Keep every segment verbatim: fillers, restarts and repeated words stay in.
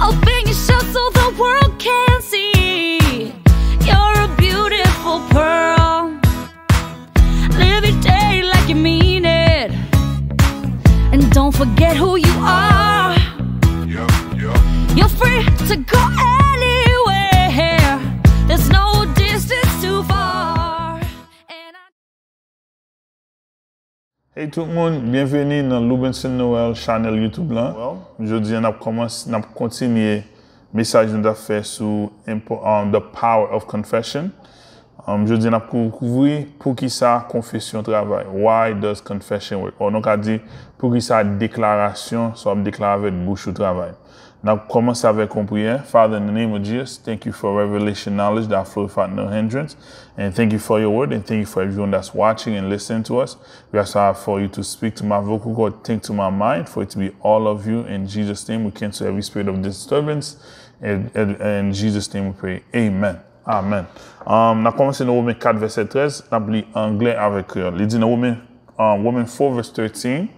Open your shirt so the world can see. You're a beautiful pearl. Live your day like you mean it. And don't forget who you are. You're free to go anywhere. There's no distance too far. And I Hey tout moun, byenveni nan Loubenson Noël channel YouTube lan. Well, jodi a n ap kòmanse, n ap kontinye mesaj nou t ap fè sou impo- um, the power of confession. Um, jodi a n ap kou- kouvri poukisa konfesyon travay. Why does confession work? Or nou ka di poukisa deklarasyon sa w ap deklare avèk bouch ou travay. N ap kòmanse avèk yon priyè. Father, in the name of Jesus, thank you for revelation knowledge that floweth out no hindrance. And thank you for your word, and thank you for everyone that's watching and listening to us. We ask, God, for you to speak to my vocal cord, think to my mind, for it to be all of you. In Jesus' name, we cancel every spirit of disturbance. And, and, and in Jesus' name we pray. Amen. Amen. Um, n ap kòmanse nan Women kat vèsè trèz, n ap li anglè avèk kreyòl. Li di nan Women, um, Women four verse thirteen,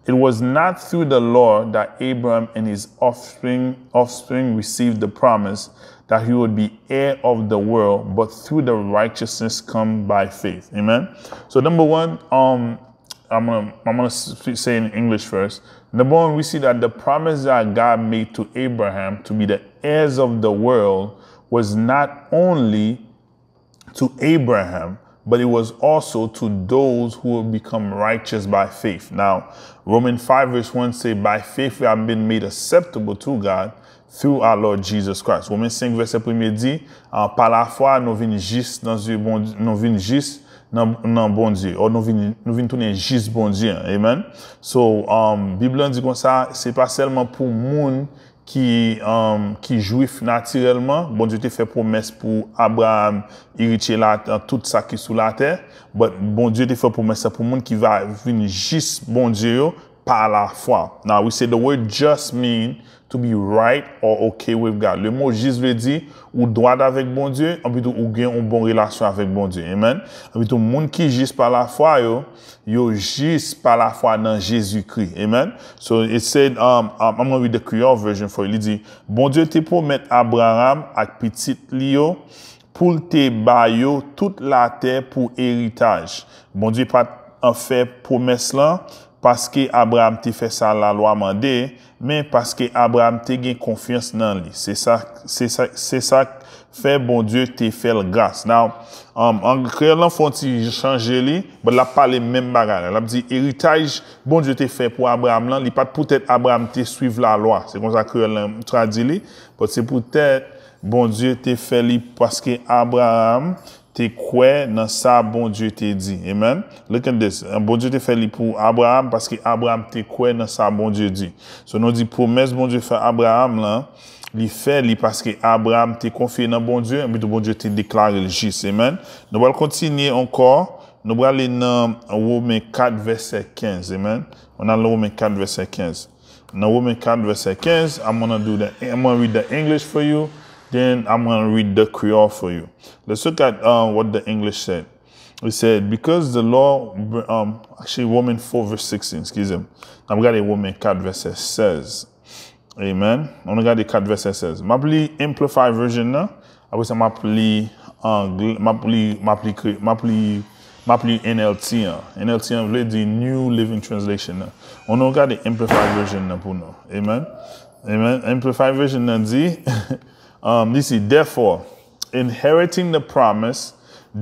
it was not through the law that Abraham and his offspring, offspring received the promise that he would be heir of the world, but through the righteousness come by faith. Amen. So number one, um, I'm gonna I'm gonna s- say in English first. Number one, we see that the promise that God made to Abraham to be the heirs of the world was not only to Abraham, but it was also to those who will become righteous by faith. Now, Romans five verse one say, by faith we have been made acceptable to God through our Lord Jesus Christ. Women senk vèsè premye di, uh, pa lafwa nou vin jis nan zye Bondye, nou vin jis nan, nan Bondye, or nou vin, nou vin tounen jis Bondye an. Amen. So, um, Bib lan di konsa, se pa sèlman pou moun ki, um, ki jwif natirèlman, Bondye te fè pwomès pou Abraham, eritye la, tout sa ki sou latè, but Bondye te fè pwomès sa pou moun ki va vin jis Bondye yo pa lafwa. Now, we say the word just mean to be right or okay with God. Le mo jis vle di ou dwat avèk Bondye, anpi tou ou gen yon bon relasyon avèk Bondye. Amen. Anpi tou moun ki jis pa lafwa yo, yo jis pa lafwa nan Jezikri. Amen. So it said, um, um, I'm gonna read the Creole version for you. Li di, Bondye te pwomèt Abraham ak pitit li yo pou l te ba yo tout latè pou eritaj. Bondye pa t an fè pwomès lan paske Abraham te fè sa lalwa mande, men paske Abraham te gen konfyans nan li. Se sa, se sa, se sa k fè Bondye te fè l gras. Now, um, an kreyòl lan fè yon ti chanje li, but l ap pale menm bagay la. L ap di eritaj Bondye te fè pou Abraham lan, li pa t poutèt Abraham te swiv lalwa. Se konsa kreyòl lan tradui li, but se poutèt Bondye te fè li paske Abraham te kwè nan sa Bondye te di. Amen. Look at this. Bondye te fè li pou Abraham paske Abraham te kwè nan sa Bondye di. So nou di pwomès Bondye fè Abraham lan, li fè li paske Abraham te konfye nan Bondye, epi tou Bondye te deklare l jis. Amen. Nou pral kontinye ankò. Nou prale nan Women kat vèsè kenz. Amen. On al nan Women kat vèsè kenz. Nan Women kat vèsè kenz, I'm gonna do the, I'm gonna read the English for you, then I'm gonna read the Creole for you. Let's look at, uh, what the English said. It said, because the law, um, actually, Women four verse sixteen, excusez me. N ap gade Women kat vèsè sèz. Amen. Ann gade kat vèsè sèz. M ap li Amplified Version nan. Apre sa, m ap li anglè, m ap li, m ap li kre-, m ap li, m ap li N L T an. N L T an vle di New Living Translation nan. Ann nou gade Amplified Version nan pou nou. Amen. Amen. Amplified Version nan di, um, li di, therefore, inheriting the promise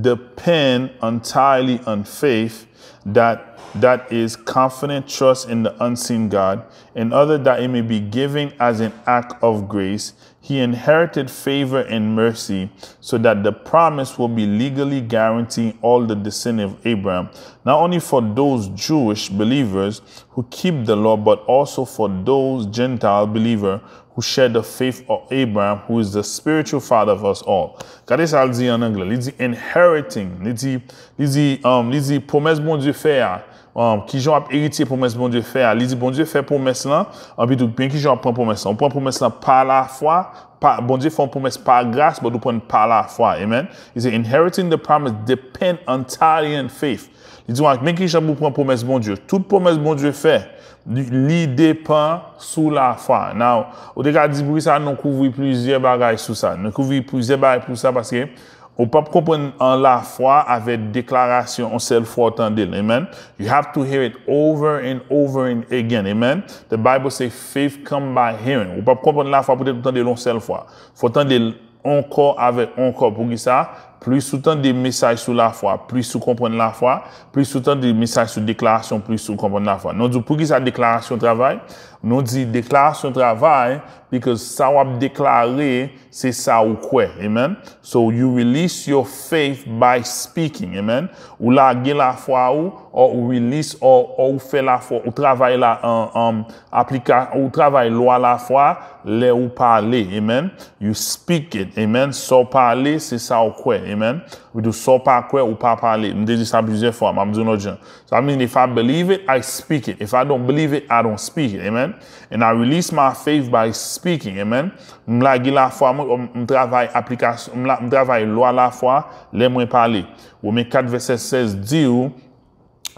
depend entirely on faith, that, that is confident trust in the unseen God, in order that it may be given as an act of grace. He inherited favor and mercy so that the promise will be legally guaranteeing all the descendants of Abraham, not only for those Jewish believers who keep the law, but also for those Gentile believers who share the faith of Abraham, who is the spiritual father of us all. Gade sa l di an anglè. Li di inheriting. Li di, li di, um, li di pwomès Bondye fè a, Um, kijan w ap eritye pwomès Bondye fè a? Li di Bondye fè pwomès lan, anpi tou, men kijan w ap pran pwomès lan. Ou pran pwomès lan pa lafwa, pa, Bondye fè yon pwomès pa gras, but ou pran l pa lafwa. Amen. Li di, inheriting the promise depend entirely on faith. Li di, men kijan pou pran pwomès Bondye. Tout pwomès Bondye fè, li, li depan sou lafwa. Now, ou te ka di, poukisa nou kouvri plizyè bagay sou sa? Nou kouvri plizyè bagay pou sa, paske ou p ap konprann an lafwa avèk deklarasyon yon sèl fwa w tande l. Amen. You have to hear it over and over and again. Amen. The Bible say faith come by hearing. Ou p ap konprann lafwa poutèt ou tande l yon sèl fwa. Fò w tande l ankò avèk ankò. Poukisa? Plis ou tande mesaj sou lafwa, plis ou konprann lafwa, plis ou tande mesaj sou deklarasyon, plis ou konprann lafwa. Nou di, poukisa deklarasyon travay? Nou di, deklarasyon travay, because sa w ap deklare, se sa ou kwè. Amen. So, you release your faith by speaking. Amen. Ou lage lafwa ou, or ou release, or, or ou fè lafwa, ou travay la, an, an, aplika, ou travay lwa lafwa lè ou pale. Amen. You speak it. Amen. Sa w pale, se sa w kwè. Amen. Ou di sa w pa kwè, ou pa pale. M te di sa plizyè fwa, m ap di yon lòt jan. So, I mean, if I believe it, I speak it. If I don't believe it, I don't speak it. Amen. And I release my faith by speaking. Amen. M lage lafwa mwen, m travay aplikasyon, m la, m travay lwa lafwa lè mwen pale. Women kat vèsè sèz di w,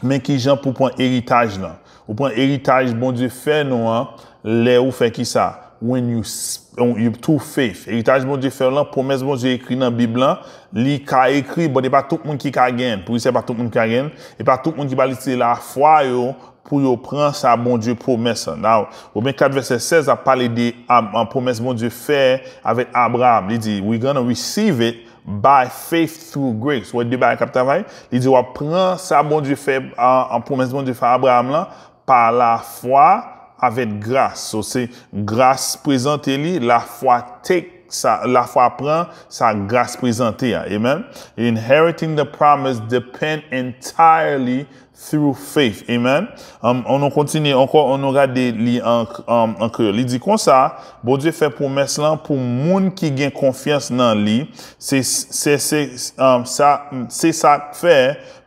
men kijan pou pran eritaj lan. Ou pran eritaj Bondye fè nou an, lè ou fè kisa? When you, s- you through faith. Eritaj Bondye fè w lan, pwomès Bondye ekri nan Bib lan, li ka ekri, but e pa tout moun ki ka genyen. Pou se pa tout moun ki ka genyen, e pa tout moun ki ba li se lafwa yo pou yo pran sa Bondye pwomès lan. Now, Women kat vèsè sèz ap pale de a, a, pwomès Bondye fè avèk Abraham. Li di, we gonna receive it by faith through grace. Wè de bagay k ap travay. Li di w ap pran sa Bondye fè an, an pwomès Bondye fè Abraham lan pa lafwa avèk gras. So, se gras prezante li, lafwa take sa, lafwa pran sa gras prezante a. Amen. Inheriting the promise depend entirely through faith. Amen. Um, ann nou kontinye ankò, ann nou gade li an, um, an kreyòl. Li di konsa, Bondye fè pwomès lan pou moun ki gen konfyans nan li. Se, se, se, um, sa, se sa k fè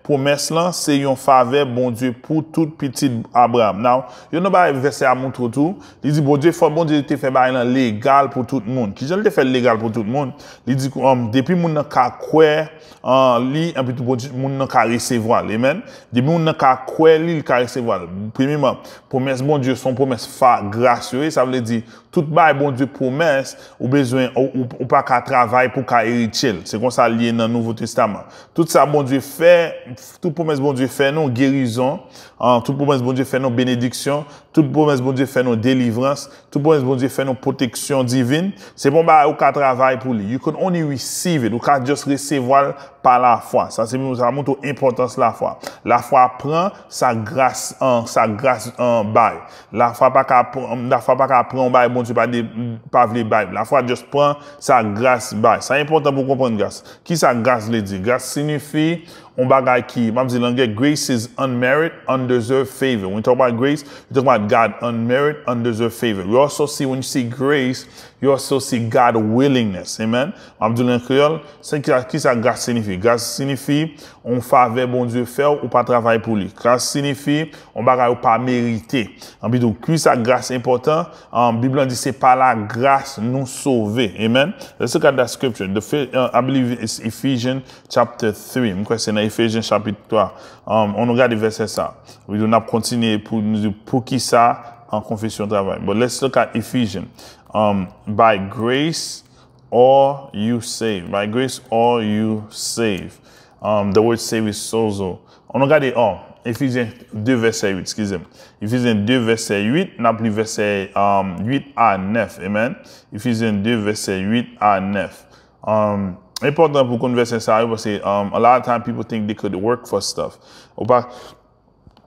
pwomès lan se yon favè Bondye pou tout pitit Abraham. Now, yon nan bagay vèsè a montre w tou, li di Bondye, fò Bondye te fè bagay lan legal pou tout moun. Kijan l te fè l legal pou tout moun? Li di, um, depi moun nan ka kwè an li, anpi tou Bondye, moun nan ka resevwa l. Amen. Depi moun nan ka kwè li, li ka resevwa l. Premyeman, pwomès Bondye se yon pwomès fa gras yo ye. Sa vle di, tout bagay Bondye pwomès, ou bezwen, ou, ou, ou pa ka travay pou w ka eritye l. Se konsa l ye nan Nouvo Testaman. Tout sa Bondye fè, tout pwomès Bondye fè nou, gerizon, an, tout pwomès Bondye fè nou, benediksyon, tout pwomès Bondye fè nou, delivrans, tout pwomès Bondye fè nou, pwoteksyon divin, se pa yon bagay ou ka travay pou li. You can only receive it. Ou ka just resevwa l pa lafwa. Sa se, sa montre w enpòtans lafwa. Lafwa pran sa gras an, sa gras an bay. Lafwa pa ka pran, lafwa pa ka pran yon bagay Bondye pa de, pa vle bay. Lafwa just pran sa gras bay. Sa enpòtan pou w konprann gras. Kisa gras vle di? Gras siyifi yon bagay ki, m ap di l an anglè, grace is unmerited, undeserved favor. When you talk about grace, you talk about God unmerited, undeserved favor. We also see, when you see grace, you also see God willingness. Amen. M ap di l an kreyòl, se kisa, kisa gras siyifi? Gras siyifi yon favè Bondye fè w, ou pa travay pou li. Gras siyifi yon bagay ou pa merite. Anpi tou, kisa gras enpòtan? Um, Bib lan di se pa lagras nou sove. Amen. Let's look at that scripture. The, fi- uh, I believe it's Ephesians chapter three. M kwè se nan Efejen chapit twa. Um, ann nou gade vèsè sa. Wi, nou ap kontinye pou nou di poukisa an konfesyon travay. But let's look at Ephesians. Um, by grace are you saved. By grace are you saved. Um, the word save is sozo. Ann nou gade, oh, Efizyen de vèsè uit, eskize m. Efizyen de vèsè uit, n ap li vèsè, um, uit a nèf. Amen. Efizyen de vèsè uit a nèf. Um, enpòtan pou konn vèsè sa yo, paske, um, a lot of time people think they could work for stuff. Ou pa,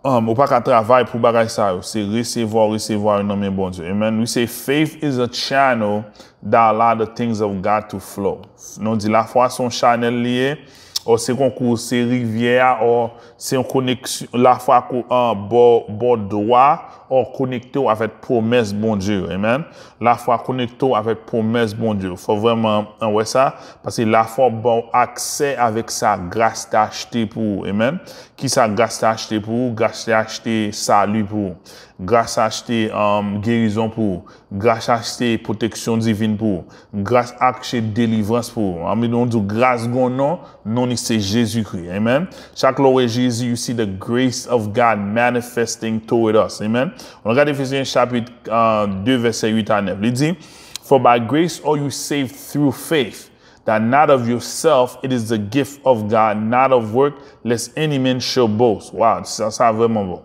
um, ou pa ka travay pou bagay sa yo. Se resevwa, resevwa yo nan men Bondye. Amen. We say faith is a channel that allow the things of God to flow. Nou di lafwa se yon chanèl li ye, Ò, se konkou, se rivyè a, ò, se yon koneksyon, lafwa ko, an, bò, bò dwa, ò, konekte w avèk pwomès Bondye yo. Amen. Lafwa konekte w avèk pwomès Bondye yo. Fò vrèman, an, wè sa, paske lafwa ba w aksè avèk sa gras te achte pou ou. Amen. Ki sa gras te achte pou ou? Gras te achte sali pou ou. Gras achte, um, gerizon pou ou. Gras achte pwoteksyon divin pou ou. Gras achte delivrans pou ou. Anmi nou di gras gon non, non li se Jezikri. Amen. Chak lè w wè Jezi, you see the grace of God manifesting toward us. Amen. On regarde Ephésiens chapitre uh, deux, versets huit à neuf. Li di, "For by grace are you saved through faith, that not of yourself, it is the gift of God, not of work, lest any man should boast." Wow, sa, sa vrèman bon.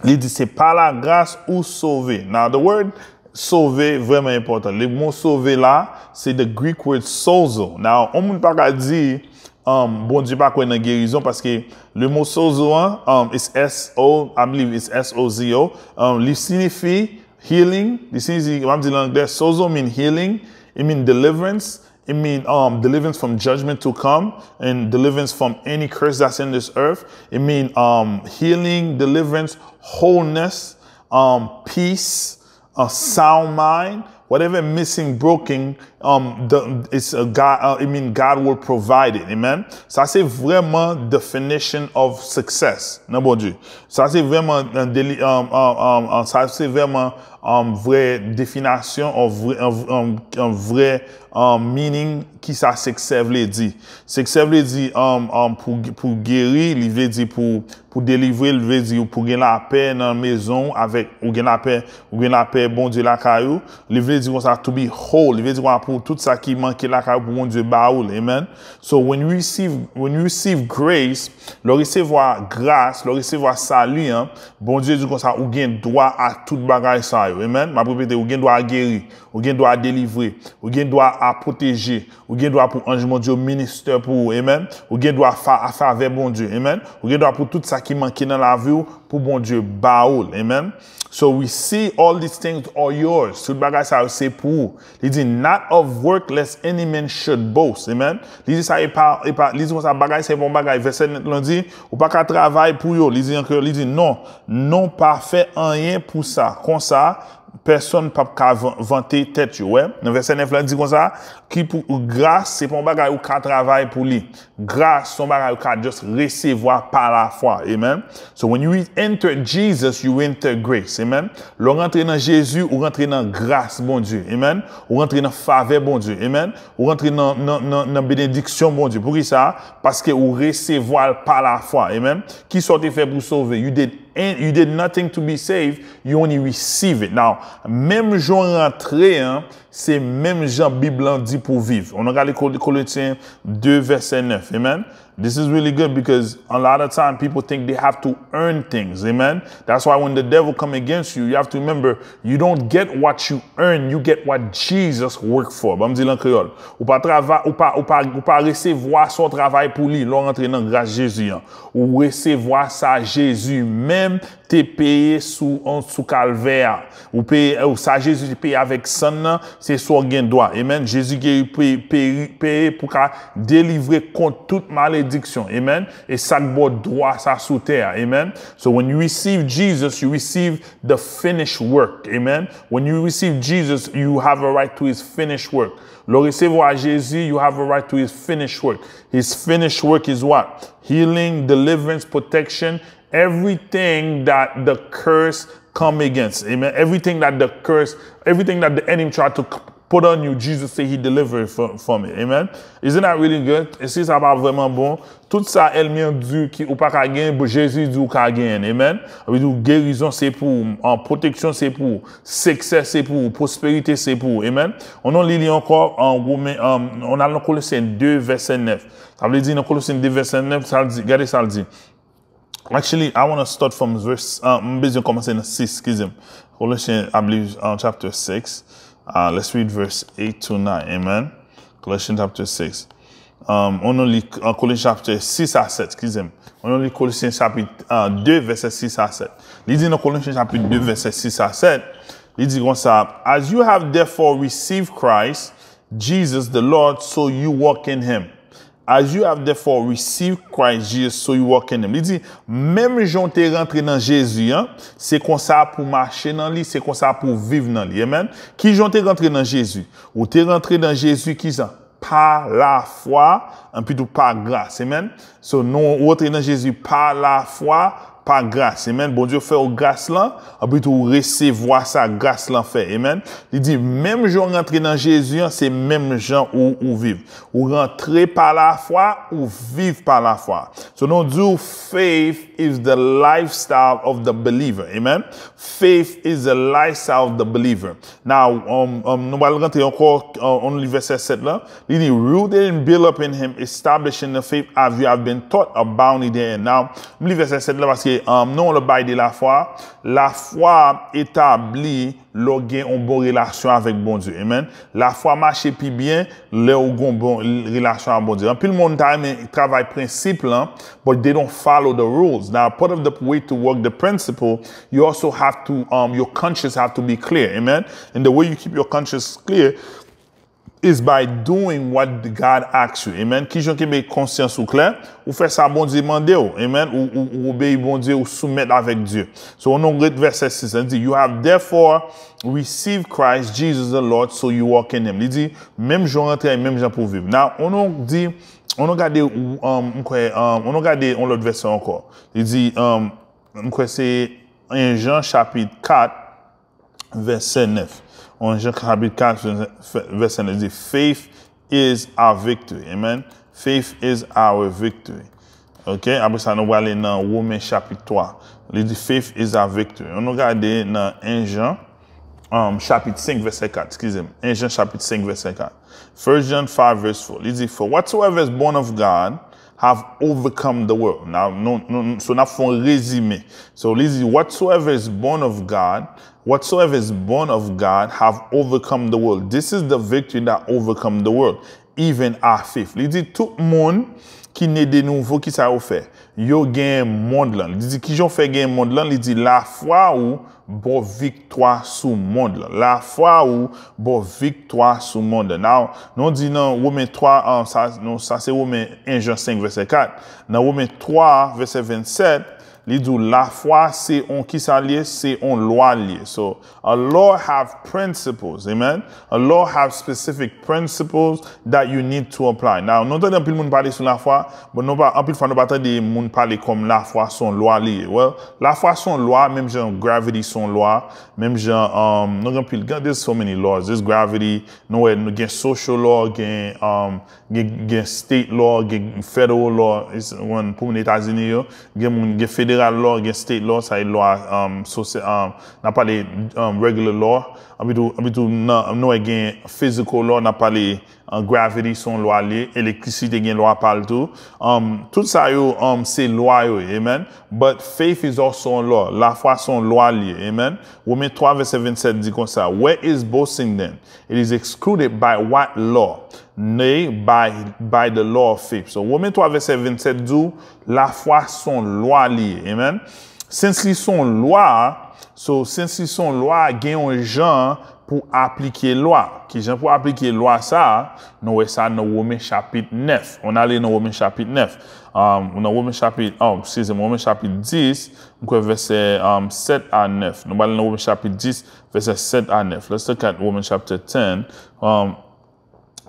Li di, "Se pa lagras ou sove." Now, the word sove vrèman enpòtan. Le mo sove la, se the Greek word sozo. Now, yon moun pa ka di, um, Bondye pa kwè nan gerizon, paske le mo sozo an, um, it's S O, I believe it's S O Z O. Um, li siyifi healing, li siyifi, m ap di l an anglè, sozo mean healing, it mean deliverance, it mean, um, deliverance from judgment to come and deliverance from any curse that's in this earth. It mean, um, healing, deliverance, wholeness, um, peace, a sound mind, whatever missing, broken, um, the, it's a God. Uh, I mean, God will provide it. Amen. Sa se vrèman definition of success nan Bondye. Sa se vrèman, uh, deli, um, um, um, um, sa se vrèman, um, vrè definasyon, of vrè, um, um, um, vrè, um, meaning ki sa success vle di. Success vle di, um, um, pou, pou geri, li vle di pou, pou delivre, li vle di pou gen lapè nan mezon ou avèk, ou gen lapè, ou gen lapè Bondye lakay ou. Li vle di konsa to be whole, li vle di konsa pou tout sa ki manke lakay ou pou Bondye ba ou l. Amen. So when you receive, when you receive grace, lè w resevwa gras, lè w resevwa sali an, Bondye di konsa ou gen dwa a tout bagay sa yo. Amen. M ap repete, ou gen dwa a geri, ou gen dwa a delivre, ou gen dwa a pwoteje, ou gen dwa pou anj Bondye yo ministè pou ou. Amen. Ou gen dwa fa, a favè Bondye. Amen. Ou gen dwa pou tout sa ki manke nan lavi w pou Bondye ba ou l. Amen. So we see all these things are yours. Tout bagay sa yo se pou ou. Li di, "Not of work, lest any man should boast." Amen. Li di sa e pa, e pa, li di konsa bagay sa e pa yon bagay. Vèsè nèf lan di, ou pa ka travay pou yo. Li di an kreyòl, li di, "Non, non pa fè anyen pou sa." Konsa, pèsonn p ap ka van, vante tèt yo. Wè, nan vèsè nèf la di konsa, ki pou gras, se pa yon bagay ou ka travay pou li. Gras se yon bagay ou ka just resevwa pa lafwa. Amen. So when you enter Jesus, you enter grace. Amen. Lè w rantre nan Jezi, ou rantre nan gras Bondye. Amen. Ou rantre nan favè Bondye. Amen. Ou rantre nan, nan, nan, nan benediksyon Bondye. Poukisa? Paske ou resevwa l pa lafwa. Amen. Kisa w te fè pou sove? You did, you did nothing to be saved, you only receive it. Now, menm jan w rantre an, se menm jan Bib lan di pou viv. On a gade Kol-, Kolosyen de vèsè nèf. Amen. This is really good because a lot of time people think they have to earn things. Amen. That's why when the devil come against you, you have to remember, you don't get what you earn, you get what Jesus worked for. Ban m di l an kreyòl. Ou pa travay, ou pa, ou pa, ou pa resevwa sa w travay pou li lè w rantre nan gras Jezi an. Ou resevwa sa Jezi menm te peye sou, sou Kalvè a. Ou peye, ou sa Jezi te peye avèk san nan, se sa w gen dwa. Amen. Jezi ki peye, peye, peye pou ka delivre kont tout malediksyon. Amen. E sa k ba w dwa sa sou tè a. Amen. So when you receive Jesus, you receive the finished work. Amen. When you receive Jesus, you have a right to his finished work. Lè w resevwa Jezi, you have a right to his finished work. His finished work is what? Healing, deliverance, protection, everything that the curse come against. Amen. Everything that the curse, everything that the enemy tried to c-, put on you, Jesus say he delivered from, from it. Amen. Isn't that really good? E si sa pa vrèman bon? Tout sa ènmi an di ki ou pa ka genyen, bon, Jezi di ou ka genyen. Amen. Sa vle di gerizon se pou ou, an, pwoteksyon se pou ou, siksè se pou ou, pwosperite se pou ou. Amen. On nou li li ankò an Women, an, on al nan Kolosyen de vèsè nèf. Sa vle di nan Kolosyen de vèsè nèf, sa l di, gade sa l di. Actually, I want to start from verse, uh, m bezwen kòmanse nan sis, eskize m. Colossians, I believe, uh, chapter six. Uh, let's read verse eight to nine. Amen. Colossians chapter six. Um, on nou li, uh, Colossiens chapter sis a sèt, eskize m. On nou li Kolosyen chapit, uh, de, vèsè sis a sèt. Li di nan Kolosyen chapit de, vèsè sis a sèt, li di konsa, "As you have therefore received Christ Jesus the Lord, so you walk in him." As you have therefore received Christ Jesus, so you walk in him. Li di, menm jan w te rantre nan Jezi an, se konsa pou w mache nan li, se konsa pou w viv nan li. Amen. Ki jan w te rantre nan Jezi? Ou te rantre nan Jezi ki sa? Pa lafwa, anpi tou pa gras. Amen. So, nou rantre nan Jezi pa lafwa, pa gras. Amen. Bondye fè w gras lan, anpi tou ou resevwa sa gras lan fè. Amen. Li di, menm jan w rantre nan Jezi an, se menm jan ou, ou viv. Ou rantre pa lafwa, ou viv pa lafwa. So, nou di w, faith is the lifestyle of the believer. Amen. Faith is the lifestyle of the believer. Now, um, um, nou pral rantre ankò, uh, ann li vèsè sèt la. Li di, rooted and built up in him, established in the faith as you have been taught, abounding therein. Now, m li vèsè sèt la paske, um, nou yon lòt bagay de lafwa. Lafwa etabli lè w gen yon bon relasyon avèk Bondye. Amen. Lafwa mache pi byen lè w gen yon bon relasyon ak Bondye. Anpil moun ta renmen travay prensip lan, but they don't follow the rules. Now, part of the way to work the principle, you also have to, um, your conscience have to be clear. Amen. And the way you keep your conscience clear is by doing what God asks you. Amen. Kijan kenbe konsyans ou klè? Ou fè sa Bondye mande w. Amen. Ou, ou, ou obeyi Bondye, ou soumèt avèk Dye. So, ann nou ret vèsè sis la, li di, you have therefore received Christ Jesus the Lord, so you walk in him. Li di, menm jan w rantre, menm jan pou w viv. Now, ann nou di, ann nou gade, um, m kwè, um, ann nou gade yon lòt vèsè ankò. Li di, um, m kwè se en Jan chapit kat, vèsè nèf. En Jan chapit kat, vèsè nèf di, faith is our victory. Amen. Faith is our victory. Ok? Apre sa, nou prale nan Women chapit twa. Li di, faith is our victory. Ann nou gade nan en Jan, um, chapit senk, vèsè kat, eskize m. En Jan chapit senk, vèsè kat. First John five, verse four. Li di, for whatsoever is born of God have overcome the world. Now, nou, nou, so n ap fè yon rezime. So, li di, whatsoever is born of God, whatsoever is born of God have overcome the world. This is the victory that overcome the world, even our faith. Li di, tout moun ki ne de nouvo, ki sa yo fè? Yo genyen mond lan. Li di, kijan w fè genyen mond lan? Li di, lafwa ou ba w viktwa sou mond lan. Lafwa ou ba w viktwa sou mond lan. Now, nou di nan Women twa, ah, sa, nou, sa se Women, en Jan senk, vèsè kat. Nan Women twa, vèsè vennsèt, li di w lafwa se on, kisa l ye? Se on lwa l ye. So, a law have principles, amen. A law have specific principles that you need to apply. Now, nou tande anpil moun pale sou lafwa, but nou pa, anpil fwa nou pa tande moun pale kòm lafwa se on lwa li ye. Well, lafwa se on lwa, menm jan gravity se on lwa, menm jan, um, nou gen anpil, gen, there's so many laws. There's gravity, nou wè, nou gen social law, gen, um, gen, gen state law, gen federal law, is, when, pou moun Etazini yo, gen moun, gen federal law, gen state law, sa e lwa, um, sosy-, um, n ap pale, um, regular law, anpi tou, anpi tou, nan, nou wè gen physical law, n ap pale, um, gravity se on lwa li ye, elektrisite gen lwa pa l tou. Um, tout sa yo, um, se lwa yo ye, amen. But faith is also a law. Lafwa se on lwa li ye, amen. Women twa vèsè vennsèt di konsa, where is boasting then? It is excluded by what law? Nay, by, by the law of faith. So, Women twa vèsè vennsèt di w, lafwa se on lwa li ye. Amen. Since li se on lwa, so, since li se on lwa, gen yon jan pou aplike lwa. Ki jan pou aplike lwa sa a? Nou wè sa nan Women chapit nèf. Ann ale nan Women chapit nèf. Um, nan Women chapit, oh, eskize m, Women chapit dis, m kwè vèsè, um, sèt a nèf. Nou prale nan Women chapit dis, vèsè sèt a nèf. Let's look at Women chapter ten. Um,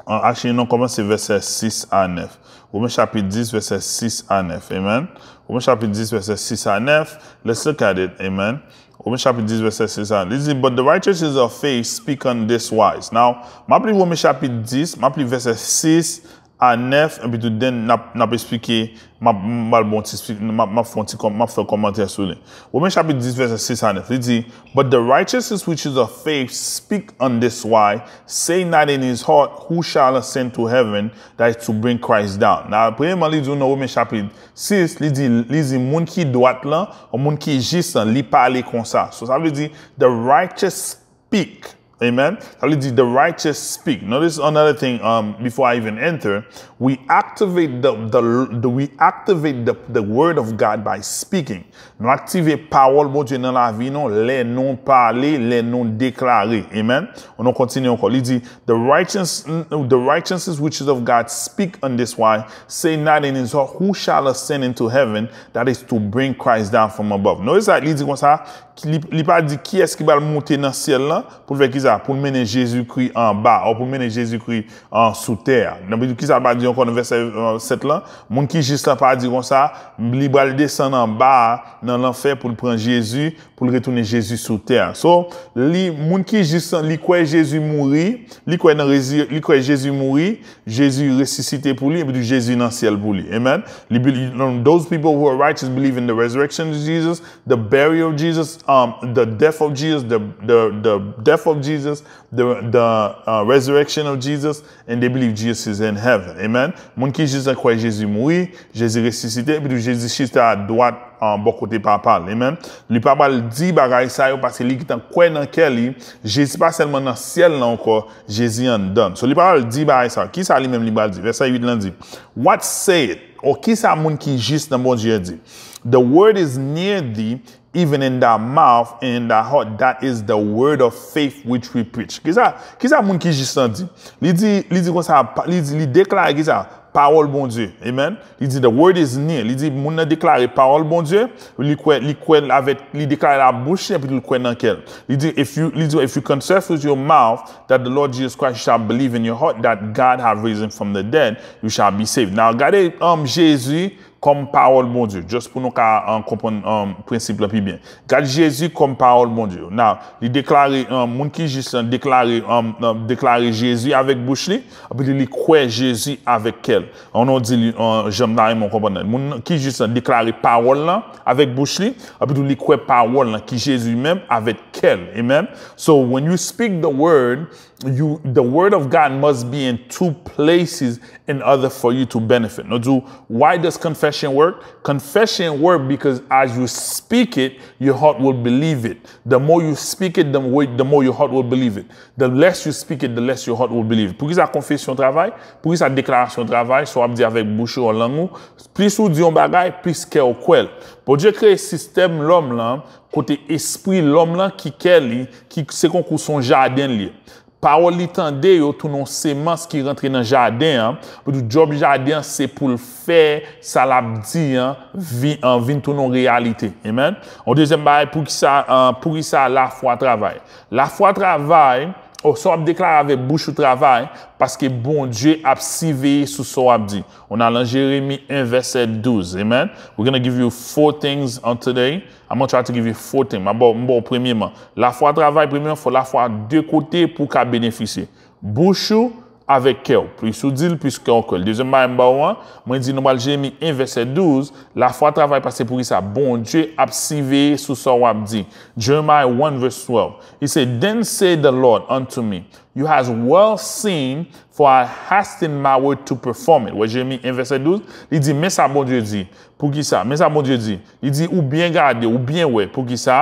uh, actually, nou kòmanse vèsè sis a nèf. Women chapit dis, vèsè sis a nèf. Amen. Women chapit dis, vèsè sis a nèf. Let's look at it. Amen. Women chapit dis, vèsè sis a nèf. Li di, but the righteousness of faith speak on this wise. Now, m ap li Women chapit dis, m ap li vèsè sis a nèf, epi tou then n ap, n ap esplike, m ap, m ap ba w yon ti espli-, m ap, m ap fè yon ti kòm-, m ap fè kòmantè sou li. Women chapit dis, vèsè sis a nèf, li di, but the righteousness which is of faith speak on this wise, say not in his heart, who shall ascend to heaven, that is to bring Christ down. Now, premyèman, li di w nan Women chapit sis, li di, li di moun ki dwat lan, moun ki jis lan, li pale konsa. So, sa vle di, the righteous speak. Amen. Sa vle di the righteous speak. Notice another thing, um, before I even enter, we activate the, the, the we activate the, the word of God by speaking. Nou aktive pawòl Bondye nan lavi nou lè nou pale, lè nou deklare. Amen. Nou kontinye ankò. Li di, the righteous, the righteousness which is of God speak on this why, say not in his heart, who shall ascend into heaven, that is to bring Christ down from above. Notice that li di konsa, li, li pa di kiyès ki pral monte nan syèl lan, pou l fè kisa? Pou l mennen Jezikri anba, ou pou l mennen Jezikri an sou tè a. Nan ki sa l pa di ankò nan vèsè sèt lan? Moun ki jis lan pa di konsa, li pral desann anba a nan lanfè pou l pran Jezi, pou l retounen Jezi sou tè a. So, li, moun ki jis lan, li kwè Jezi mouri, li kwè nan rezi, li kwè Jezi mouri, Jezi resisite pou li, epi tou Jezi nan syèl pou li. Amen. Li, those people who are righteous believe in the resurrection of Jesus, the burial of Jesus, um, the death of Jesus, the, the, the death of Jesus, the, the uh, resurrection of Jesus, and they believe Jesus is in heaven. Amen. Moun ki jis lan kwè Jezi mouri, Jezi resisite, epi tou Jezi chita adwat, uh, bò kote papa l. Amen. Li pa pral di bagay sa yo paske li gentan kwè nan kè li, Jezi pa sèlman nan syèl lan ankò, Jezi anndan. So li pa pral di bagay sa yo. Kisa li menm li pral di? Vèsè uit lan di, what say it? Or kisa moun ki jis nan Bondye di? The word is near thee, even in thy mouth and in thy heart, that is the word of faith which we preach. Kisa, kisa moun ki jis lan di? Li di, li di konsa, li di, li deklare kisa? Pawòl Bondye. Amen. Li di, the word is near. Li di, moun nan deklare pawòl Bondye, li kwè, li kwè avèk, li deklare la bouch li, epi li kwè nan kè l. Li di, if you, li di, if you confess with your mouth that the Lord Jesus Christ, you shall believe in your heart that God have raised him from the dead, you shall be saved. Now, gade, um, Jezi kòm pawòl Bondye, just pou nou ka, um, konprann, um, prensip lan pi byen. Gade Jezi kòm pawòl Bondye. Now, li deklare, um, moun ki jis lan deklare, um, um, deklare Jezi avèk bouch li, epi li, li kwè Jezi avèk kè l. An nou di li, um, jan m ta renmen w konprann nan. Moun ki jis lan deklare pawòl lan avèk bouch li, epi tou li kwè pawòl lan ki Jezi menm avèk kè l. Amen. So when you speak the word, you, the word of God must be in two places in order for you to benefit. Nou di, why does confession work? Confession work because as you speak it, your heart will believe it. The more you speak it, the more, the more your heart will believe it. The less you speak it, the less your heart will believe it. Poukisa konfesyon travay? Poukisa deklarasyon travay? Sa w ap di avèk bouch ou, an lang ou, plis ou di yon bagay, plis kè w kwè l. Bondye kreye sistèm lòm lan, kote espri lòm lan ki kè li, ki se konkou se yon jaden li ye. Pawòl li tande yo tounen yon semans ki rantre nan jaden an, pou di djòb jaden an se pou l fè sa l ap di an vin, an vin tounen yon reyalite. Amen. Yon dezyèm bagay, poukisa, uh, poukisa lafwa travay? Lafwa travay, o sa w ap deklare avèk bouch ou travay, paske Bondye ap siveye sou sa w ap di. On a lan Jeremi en vèsè douz. Amen. We're gonna give you four things on today. I'm gonna try to give you four things. M a ba w, m ba w premyeman. Lafwa travay, premyeman, fò lafwa de kote pou w ka benefisye. Bouch ou avèk kè w. Plis ou di l, plis kè w kwè l. Dezyèm bagay m ba w an, mwen di nou pral Jeremi en vèsè douz, lafwa travay paske poukisa? Bondye ap siveye sou sa w ap di. Jeremiah one verse twelve. He said, then say the Lord unto me, you has well seen, for I hasten my word to perform it. Wè Jeremi en vèsè douz, li di, men sa Bondye di. Poukisa? Men sa Bondye di. Li di, ou byen gade, ou byen wè. Poukisa?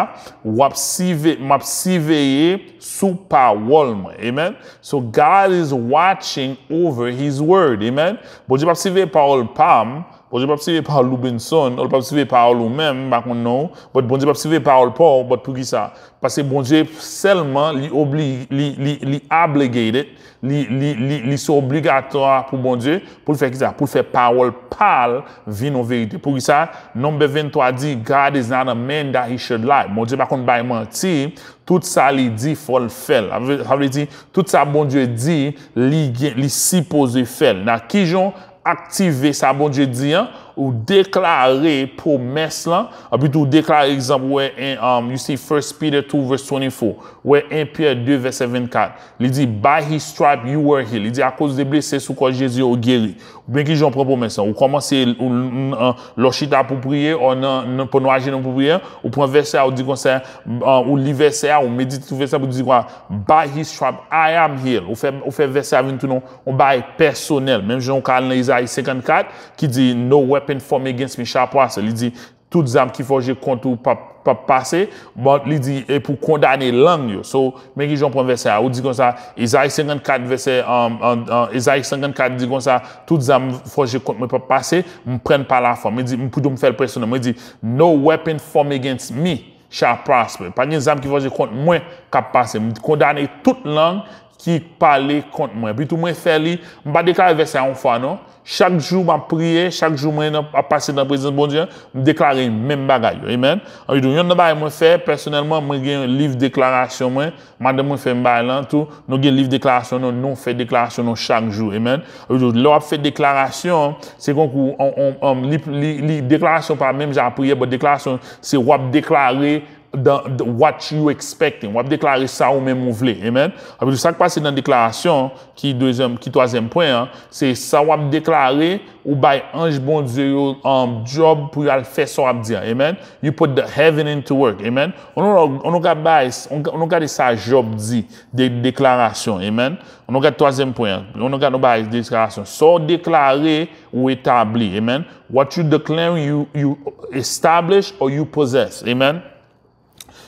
W ap sive, m ap siveye sou pawòl mwen. Amen. So God is watching over his word. Amen. Bondye p ap siveye pawòl pa m. Bondye p ap siveye pawòl Loubenson. Ou p ap siveye pawòl ou menm, m pa konn non ou. But Bondye p ap siveye pawòl pa w. But poukisa? Paske Bondye sèlman li obli, li, li, li obligated, li, li, li, li se obligatwa pou Bondye, pou l fè kisa? Pou l fè pawòl pa l vin yon verite. Poukisa? Nonb venntwa di, God is not a man that he should lie. Bondye pa konn bay manti, tout sa li di, fò l fè l. Sa vle, sa vle di, tout sa Bondye di, li gen, li sipoze fè l. Nan kijan w aktive sa Bondye di an, ou deklare pwomès lan, epi tou ou deklare egzanp, ou wè en, um, you see First Peter two verse twenty-four, ou wè en Pyè de vèsè vennkat, li di, by his stripe you were healed. Li di, akoz de blese sou kò Jezi ou geri. Oubyen kijan w pran pwomès lan? Ou kòmanse, ou, ou, ou, lè w chita pou priye, ou nan, nan, pandan w ajenou pou priye, ou pran vèsè a, ou di konsa, uh, ou li vèsè a, ou medite sou vèsè a, pou di kwa, by his stripe I am healed. Ou fè, ou fè vèsè a vin tounen yon bagay pèsonèl. Menm jan w ka al nan Izayi senkannkat, ki di, no weapon formed against me shall prosper. Li di, tout zam ki fòje kont ou p ap, p ap pase, but li di, e pou kondane lang yo. So, men ki jan w pran vèsè a. Ou di konsa, Ezayi senkannkat, vèsè, um, um, um, Ezayi senkannkat di konsa, tout zam fòje kont mwen p ap pase, m pran l pa lafwa. Mwen di, m pito m fè l pèsonèl. Mwen di, "No weapon formed against me shall prosper." Pa gen zam ki fòje kont mwen k ap pase. M kondane tout lang ki pale kont mwen. Epi tou mwen fè li, m pa deklare vèsè a yon fwa non. Chak jou m ap priye, chak jou mwen nan- ap pase nan prezans Bondye, m deklare menm bagay yo. Amen. Epi tou, yonn nan bagay mwen fè, pèsonèlman, mwen gen liv deklarasyon mwen, madanm mwen fè m bagay lan tou, nou gen liv deklarasyon nou, nou fè deklarasyon nou chak jou. Amen. Epi tou, lè w ap fè deklarasyon, se konkou, on, on, on, li, li, li, deklarasyon pa menm jan priyè, but deklarasyon, se w ap deklare dan, dan what you expecting. W ap deklare sa ou menm ou vle. Amen. Epi tou, sa k pase nan deklarasyon, ki dezyèm, ki twazyèm pwen an, se sa w ap deklare, ou bay anj Bondye yo, um, job pou y al fè sa w ap di an. Amen. You put the heaven into work. Amen. On nou, on nou gade bay, on, on nou gade sa Job di, de deklarasyon. Amen. On nou gade twazyèm pwen an. On nou gade nou bay deklarasyon. Sa w deklare, ou etabli. Amen. What you declaring, you, you establish or you possess. Amen.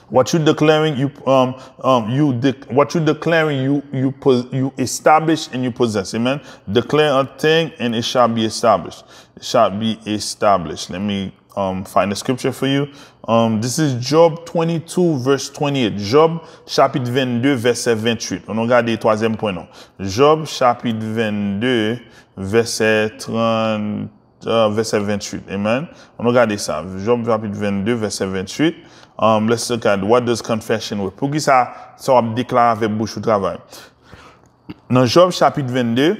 What you declaring, you, um, um, you dec- what you declaring, you, you pos- you establish and you possess. Amen. Declare a thing and it shall be established. It shall be established. Let me, um, find the scripture for you. Um, this is Job twenty-two, verse twenty-eight. Job, chapit vennde, vèsè venntuit. On nou gade twazyèm pwen non. Job, chapit vennde, vèsè trant, uh, vèsè venntuit. Amen. On nou gade sa. Job, chapit vennde, vèsè venntuit. Um, let's look at what does confession with. Poukisa sa w ap deklare avèk bouch ou travay? Nan Job, chapit vennde,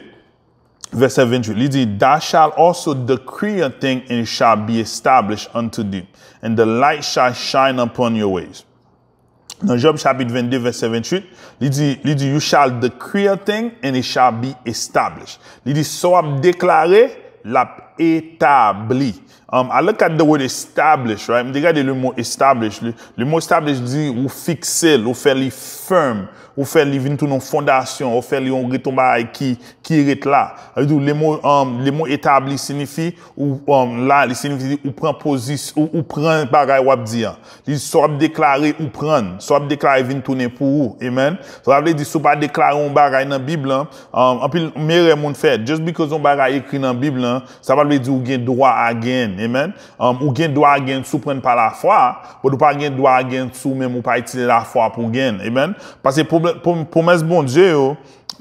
vèsè venntuit, li di, "Thou shalt also decree a thing and it shall be established unto thee, and the light shall shine upon your ways." Nan Job chapit vennde, vèsè venntuit, li di, li di, "You shall decree a thing and it shall be established." Li di, sa w ap deklare, l ap etabli. Um, I look at the word establish, right? M te gade le mo establish. Le, le mo establish di ou fikse l, ou fè li fèm, ou fè li vin tounen yon fondasyon, ou fè li yon ret yon bagay ki, ki ret la. Sa vle di, le mo, um, le mo etabli siyifi, ou, um, la, li siyifi ou pran pozis-, ou, ou pran bagay w ap di an. Li sa w ap deklare ou pran, sa w ap deklare vin tounen pou ou. Amen. Sa vle di, si w pa deklare yon bagay nan Bib lan, um, anpil erè moun fè. Just because yon bagay ekri nan Bib lan, sa pa vle di ou gen dwa a gen. Amen. Um, ou gen dwa a gen si w pran pa lafwa, but ou pa gen dwa a gen si w menm ou pa itilize lafwa pou gen. Amen. Paske pwomè-, pwom-, pwomès Bondye yo,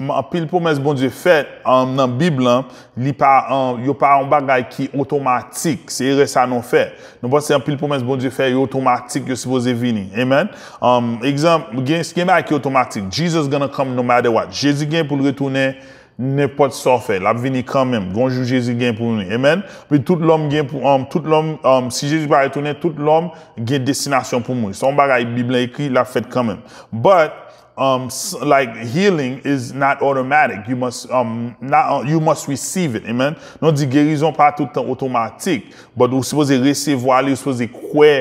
m-, anpil pwomès Bondye fèt, um, nan Bib lan, li pa, um, yo pa yon bagay ki otomatik. Se erè sa nou fè. Nou panse anpil pwomès Bondye fè, yo otomatik, yo sipoze vini. Amen. Um, egzanp, gen, gen bagay ki otomatik. Jesus gonna come no matter what. Jezi gen pou l retounen nenpòt sa w fè. L ap vini kanmenm. Gon jou Jezi gen pou vini. Amen. Epi tout lòm gen pou, um, tout lòm, um, si Jezi pa retounen, tout lòm gen destinasyon pou mouri. Se yon bagay Bib lan ekri, l ap fèt kanmenm. But, um, s-, like, healing is not automatic. You must, um, not, uh, you must receive it. Amen. Nou di gerizon pa tout tan otomatik, but ou sipoze resevwa li, ou sipoze kwè,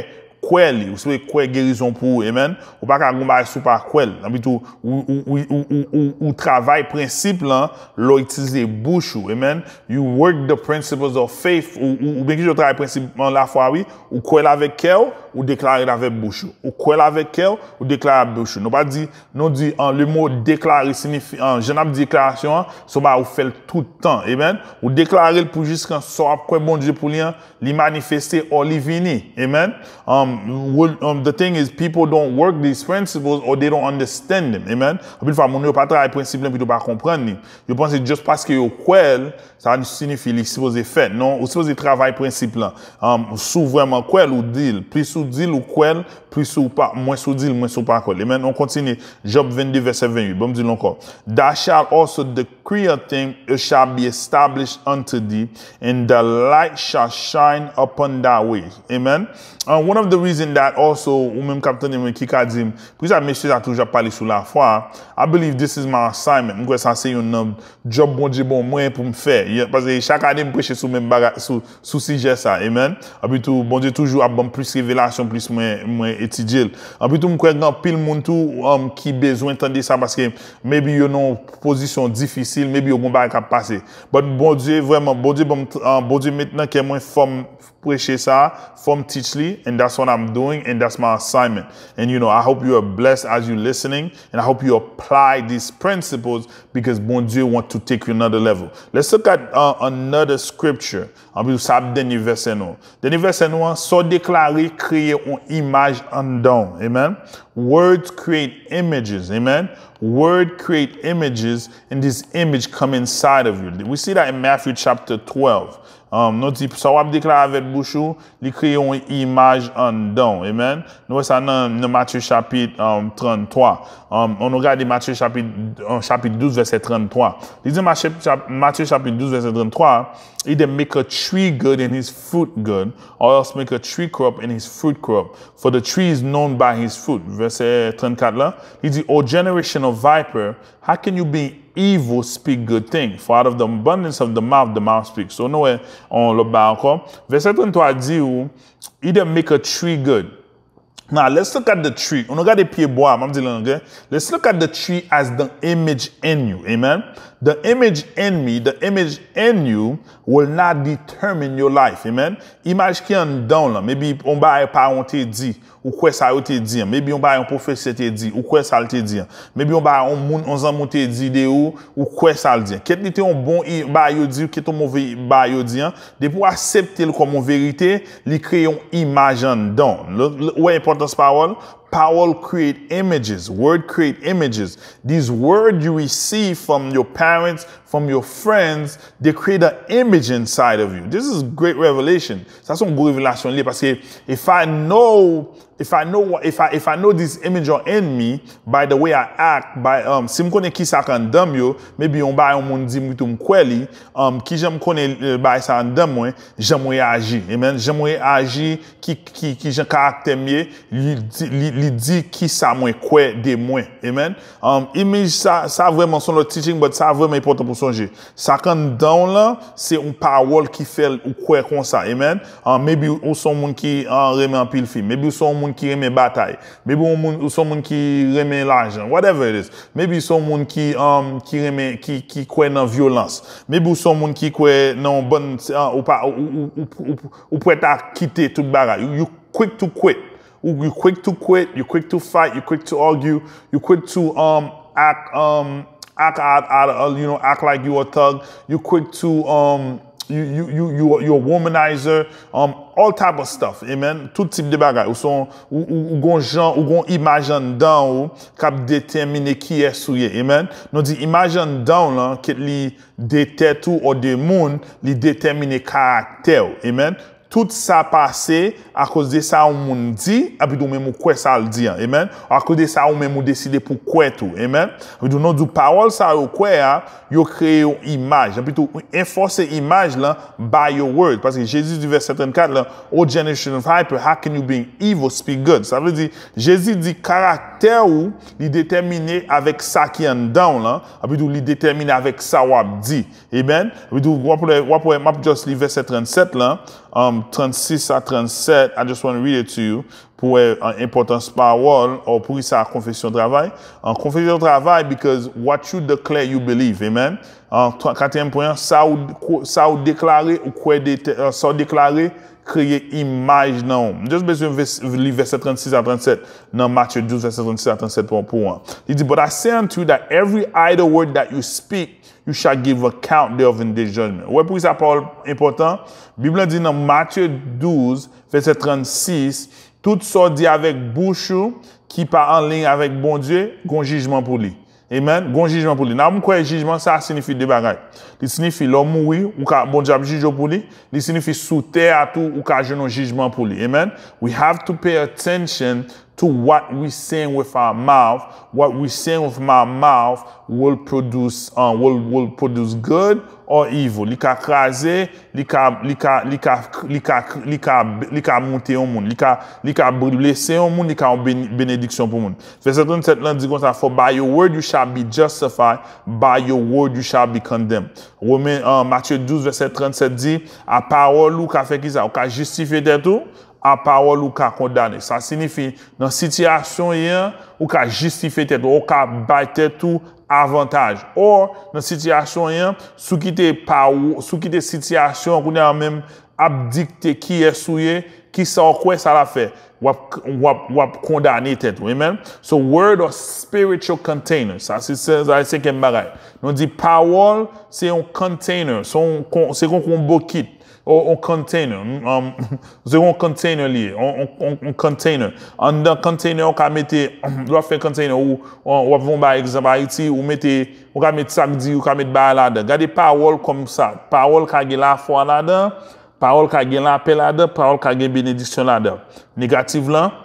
kwè li, ou sipoze kwè gerizon pou ou. Amen. Ou pa ka gon bagay si w pa kwè l. Epi tou, ou, ou, ou travay prensip lan, lè w itilize bouch ou. Amen. You work the principles of faith. Ou, ou, ou byen ki jan w travay prensip lan lafwa, wi. Ou kwè l avèk kè w, ou deklare l avèk bouch ou. Ou kwè l avèk kè w, ou deklare avèk bouch ou. Nou pa di, nou di, an, le mo deklare siyifi, an, jan n ap di deklarasyon an, se yon bagay ou fè l tout tan. Amen. Ou deklare l pou jiskan sa w ap kwè Bondye pou li an, li manifeste or li vini. Amen. Um, will, um, the thing is, people don't work these principles or they don't understand them. Amen. Anpil fwa, moun yo pa travay prensip lan, epi yo pa konprann li. Yo panse just paske yo kwè l, sa siyifi li sipoze fèt. Non, ou sipoze travay prensip lan. Um, si w vrèman kwè l, ou di l. Plis ou di l, ou kwè l, plis ou pa, mwens ou di l, mwens ou pa kwè l. Amen. On kontinye. Job vennde, vèsè venntuit. Bon, m di l ankò. Thou shalt also decree a thing, it shall be established unto thee, and the light shall shine upon thy ways. Amen. Uh, one of the reason that also, ou menm k ap tande mwen ki ka di m, poukisa mesye sa toujou ap pale sou lafwa, I believe this is my assignment. M kwè sa se youn nan job Bondye ban mwen pou m fè. Yeah, paske chak ane m preche sou menm bagay, sou, sou sijè sa. Amen. Epi tou, Bondye toujou ap ban m plis revelasyon, plis mwen, mwen etidye l. Epi tou, m kwè gen anpil moun tou, um, ki bezwen tande sa paske maybe yo nan yon pozisyon difisil. difisil, maybe yo gon bagay k ap pase. But Bondye vrèman, Bondye ban m, uh, Bondye met nan kè mwen fò m preche sa, fò m teach li, and that's what I'm doing, and that's my assignment. And you know, I hope you are blessed as you listening, and I hope you apply these principles because Bondye want to take you another level. Let's look at uh, another scripture. Anpi sa ap dènye vèsè nou. Dènye vèsè nou an, sa w deklare kreye yon imaj anndan w. Amen. Words create images. Amen. Word create images and this image come inside of you. We see that in Matthew chapter twelve. Um, nou di, sa w ap deklare avèk bouch ou, li kreye yon imaj anndan w. Amen. Nou wè sa nan, nan Matye chapit um, tranntrwa. Um, ann nou gade Matye chapit, uh, chapit douz, vèsè tranntrwa. Li di Matye, chap, Matye chapit douz, vèsè tranntrwa, He that make a tree good and his fruit good, or else make a tree corrupt and his fruit corrupt. For the tree is known by his fruit. Vèsè trannkat la, li di, O generation of viper, how can you being evil speak good thing? For out of the abundance of the mouth, the mouth speaks. So nou wè, on lòt ba ankò. Vèsè tranntrwa di ou, He that make a tree good. Now, let's look at the tree. Ann nou gade pye bwa, m ap di l an anglè. Let's look at the tree as the image in you. Amen. The image in me, the image in you will not determine your life. Amen. Imaj ki anndan w lan. Maybe yon bagay paran w te di, ou kwè sa yo te di an. Maybe yon bagay yon pwofesè te di, ou kwè sa l te di an. Maybe yon bagay yon moun, yon zanmi w te di de ou, ou kwè sa l di an. Kèt li te yon bon i- bagay yo di ou, kèt yon move bagay yo di an. Depi w aksepte l kòm yon verite, li kreye yon imaj anndan w. Ou wè enpòtans pawòl? Pawòl create images. Word create images. These words you receive from your parents, from your friends, they create an image inside of you. This is great revelation. Sa se yon gwo revelasyon li ye, paske if I know, if I know what, if I, if I know this image are in me, by the way I act, by, um, si m konnen ki sa k anndan m yo, maybe yon bagay yon moun di m tou m kwè li, um, ki jan m konnen, eh, bagay sa anndan mwen, jan m reyaji. Amen. Jan m reyaji, ki, ki, ki jan karaktè m ye, li di, li, li di ki sa mwen kwè de mwen. Amen. Um, image sa, sa vrèman se yon lòt teaching, but sa vrèman enpòtan pou sonje. Sa k anndan w lan, se yon pawòl ki fè ou kwè konsa. Amen. Um, maybe ou se yon moun ki uh, renmen anpil fi. Maybe ou se yon moun ki renmen batay. Maybe ou, moun, ou se yon moun ki renmen lajan. Whatever it is. Maybe ou se yon moun ki, um, ki renmen, ki, ki kwè nan vyolans. Maybe ou se yon moun ki kwè nan yon bann, uh, ou pa, ou, ou, ou, ou, ou, ou prèt a kite tout bagay. You, you quick to quit. Ou, you quick to quit, you quick to fight, you quick to argue, you quick to, um, act, um, act out, out, uh, you know, act like you a thug. You quick to, um, you, you, you, you, you a womanizer, um, all type of stuff, amen. Tout tip de bagay. Ou se yon, ou, ou, ou gon jan, ou gon imaj anndan ou k ap detèmine kiyès ou ye, amen. Nou di imaj anndan w lan, kèt li de tèt ou ou de moun, li detèmine karaktè w, amen. Tout sa pase akoz de sa yon moun di, epi tou menm ou kwè sa l di an. Amen. Akoz de sa ou menm ou deside pou kwè tou. Amen. Epi tou nou di pawòl sa yo kwè a, yo kreye yon imaj. Epi tou ou enforce imaj lan by your word. Paske Jezi di vèsè trannkat lan, O generation of viper, how can you being evil speak good? Sa vle di, Jezi di karaktè ou, li detèmine avèk sa ki anndan w lan, epi tou li detèmine avèk sa w ap di. Amen. Epi tou w ap wè, w ap wè, m ap just li vèsè trannsèt lan, um, trannsis a trannsèt, I just want to read it to you, pou wè uh, enpòtans pawòl, ou pou sa konfesyon travay. Uh, konfesyon travay, because what you declare, you believe. Amen. Uh, twa- katriyèm pwen an, sa ou, ko- sa ou deklare, ou kwè de, uh, sa ou deklare, kreye imaj nan ou. M just bezwen vès- li vèsè trannsis a trannsèt nan Matye douz, vèsè trannsis a trannsèt pou, pou an. Li di, But I say unto you that every idle word that you speak, you shall give account thereof in the judgment. Ou wè poukisa pawòl enpòtan? Bib lan di nan Matye douz, vèsè trannsis, tout sa w di avèk bouch ou ki pa anliy avèk Bondye, gon jijman pou li. Amen. Gon jijman pou li. Nan m kwè jijman sa siyifi de bagay. Li siyifi lè w mouri, ou ka, Bondye ap jije w pou li. Li siyifi sou tè a tou, ou ka jwenn yon jijman pou li. Amen. We have to pay attention to what we saying with our mouth. What we saying with my mouth will produce, uh, will, will produce good or evil. Li ka kraze, li ka, li ka, li ka, li ka, li ka, li ka moute yon moun, li ka, li ka blese yon moun, li ka yon beni- benediksyon pou moun. Vèsè trannsèt lan di konsa, For by your word you shall be justified, by your word you shall be condemned. Women, uh, Matye douz, vèsè trannsèt di, a pawòl ou ka fè kisa? Ou ka jistifye tèt ou, a pawòl ou ka kondane. Sa siyifi, nan sitiyasyon w ye an, ou ka jistifye tèt ou, ou ka bay tèt ou avantaj. Or, nan sitiyasyon an, si w kite pa w, si w kite sitiyasyon an kounye a menm ap dikte kiyès ou ye, kisa w kwè sa l ap fè. W ap, w ap, w ap kondane tèt ou. Amen. So, word or spiritual container. Sa se, se, sa se senkyèm bagay. Nou di pawòl se yon container, se yon, se konkou yon bokit. Ou, ou container. Um, se yon container li ye. On, on, on, on container. Anndan container, ou ka mete, lè w ap fè container, ou, ou, w ap yon ba egzanp Ayiti, ou mete, ou ka mete sa k di, ou ka mete bagay ladan. Gade pawòl kòm sa. Pawòl ka gen lafwa ladan, pawòl ka gen lapè ladan, pawòl ka gen benediksyon ladan. Negatif lan,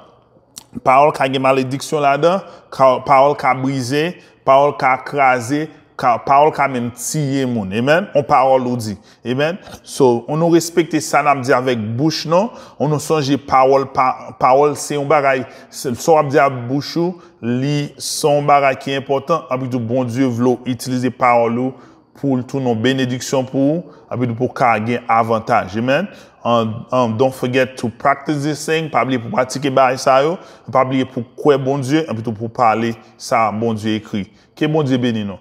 pawòl ka gen malediksyon ladan, ka, pawòl ka brize, pawòl ka kraze, ka, pawòl ka menm tiye moun. Amen. On pawòl ou di. Amen. So, on nou respekte sa n ap di avèk bouch nou, on nou sonje pawòl, pa, pawòl se yon bagay, se, sa w ap di ak bouch ou, li se yon bagay ki enpòtan, anpi tou Bondye vle w itilize pawòl ou pou l tounen yon benediksyon pou ou, anpi tou pou w ka gen avantaj. Amen. And, um, don't forget to practice this thing. Pa bliye pou w pratike bagay sa yo. Pa bliye pou w kwè Bondye, anpi tou pou w pale sa Bondye ekri. Ke Bondye beni nou.